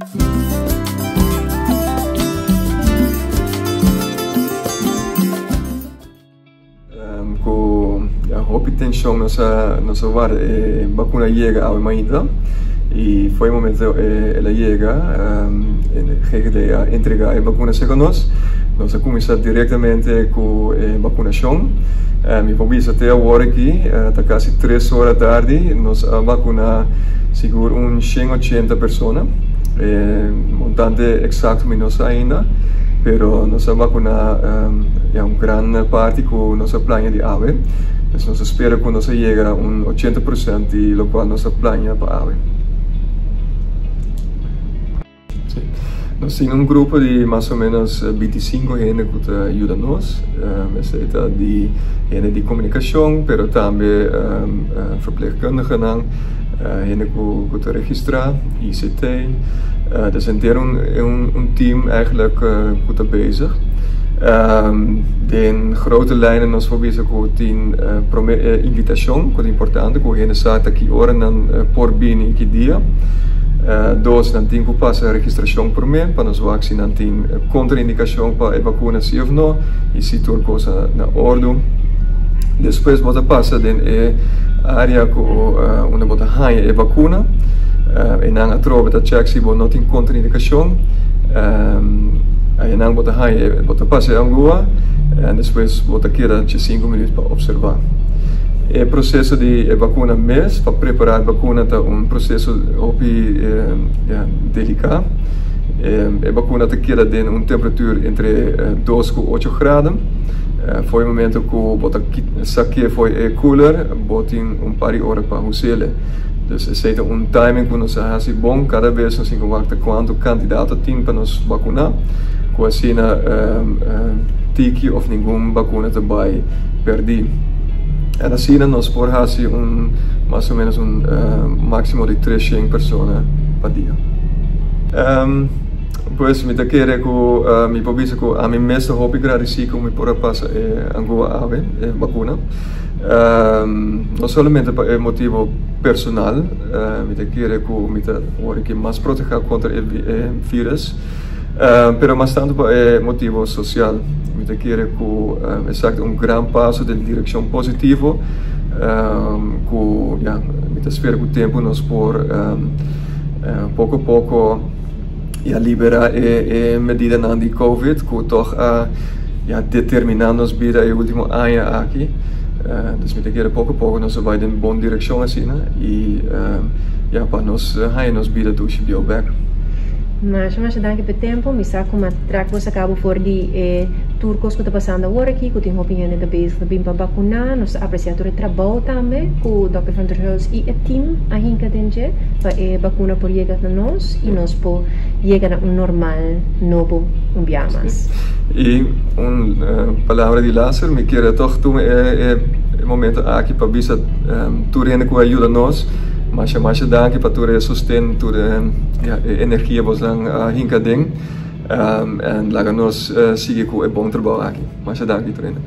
Ku hopi tenshon nos a nos a warda e bakuna yega awe mainta i for e momento el a yega GGD a entrega e bakuna serka nos. Nos a kuminsá direktamente ku e bakunashon. Mi por bisa te awor aki ta kasi tres ora tardi nos a bakuná sigur un shen ochenta persona. E montante eksakto mi no sa ainda pero nos a bakuná ya un gran parti ku nos a plania di awe. Pues nos a spera ku nos a yega un 80% di lokual nos a plania pa awe. Sí. Nos tin un grupo di mas o menos 25 hende ku ta yuda nos. Esei ta di hende di komunikashon, pero tambe verpleegkundigenan, hende ku ta registrá, ICT. Dus henter un team eigenlijk ku ta bezig. Den grote lijnen nos por bisa ku tin prome e invitashon ku ta importante ku hende sa ta ki ora nan por bini i ki dia. Dos, nan tin ku pasa registrashon prome pa nos wak si nan tin kontraindikashon pa e bakuna si òf no i si tur kos a na ordu. Despues bo ta pasa den e área ku unda bo ta haña e bakuna. Einan atrobe ta chèk si bo no tin kontraindikashon. Einan bo ta haña, bo ta pasa e angua en despues bo ta keda diesinku minüt pa opservá. E proseso di e bakuna mes, pa prepará e bakuna ta un proseso hopi deliká. E bakuna ta keda den un temperatura entre dos ku ocho graden. For e momento ku bo ta sak'é for e cooler, bo tin un par di ora pa hus'é. Dus esei ta un timing ku nos a hasi bon. Kada bes nos tin ku wak ta kuantu kandidato tin pa nos bakuná, ku asina tiki òf ningun bakuna ta bai pèrdí. En asina nos por hasi un mas o ménos un máksimo di treshen persona pa dia. Pues mi ta kere ku mi por bisa ku ami mes ta hopi gradisí ku mi por a pasa e angua awe, e bakuna. No solamente pa e motibo personal, mi ta kere ku mi ta wòrdu ki mas protehá kontra e virus, pero mas tantu pa e motibo sosial. Mi ta kere ku esaki ta un gran paso den direkshon positivo ku ya mi ta spera ku tempu nos por poko poko y a libera e e medidanan di covid cu toch a ya determina nos bida e ultimo aña aki. Dus mi ta kere poco poco nos a bay den bon direccion asina y ya pa nos haya nos bida dushi bieu bek. Masha masha danki p'e tempo. Mi sa kuma trak bo saka bo for di e tur kos ku ta pasando awor aki ku tin hopi hende ta bezig ta bin pa bakuná. Nos ta apresiá tur e trabou tambe ku Dòkter Van der Hulst i e team a hinka den dje pa e bakuna por yega na nos i nos por yega na un normal nobo un bia mas. I un palabra di laster, mi kier tòg tuma e momento aki pa bisa tur hende ku a yuda nos masha masha danki pa tur e sosten, tur e energia bosnan a hinka den en laga nos sigui ku e bon trabou aki. Masha danki tur hende.